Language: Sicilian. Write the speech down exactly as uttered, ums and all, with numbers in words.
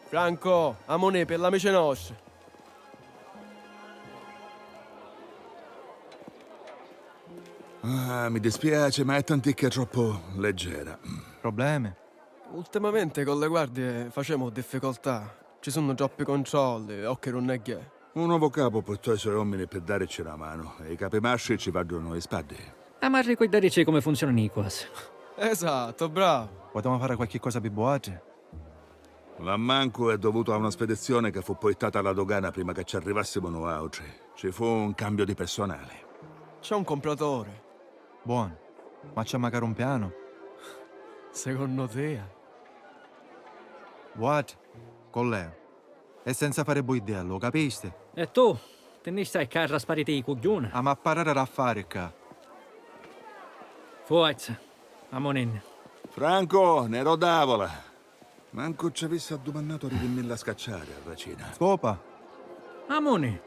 Franco, amunì, pi l'amici nostri. Ah, mi dispiace, ma è tanticchia troppo leggera. Problemi? Ultimamente con le guardie facemu difficoltà. Ci sunnu troppi controlli, occhi d'un negghiè. Un nuovo capo portò i suoi uomini per darci una mano, e i capimasci ci vaddono i spaddi. Amarri coi darici come funzionano i quasi. Esatto, bravo. Potemu fari qualchi cosa pi vuatri? L'ammancu è dovuto a una spedizione che fu portata alla dogana prima che ci arrivassimo nuautri. Ci fu un cambio di personale. C'è un compratore. Buono. Ma c'è macari un piano? Secondo te? Vuatri, colleu. E senza fari buiddellu, capisti? E tu? Ti nni stai ccà a raspariti i cugghiuni? Amu a parrari d'affari ccà. Forza, amuninni. Franco, nero d'avola. Mancu ci avissi addumannato di vinnilla a scacciari a racina. Scopa! Amuni,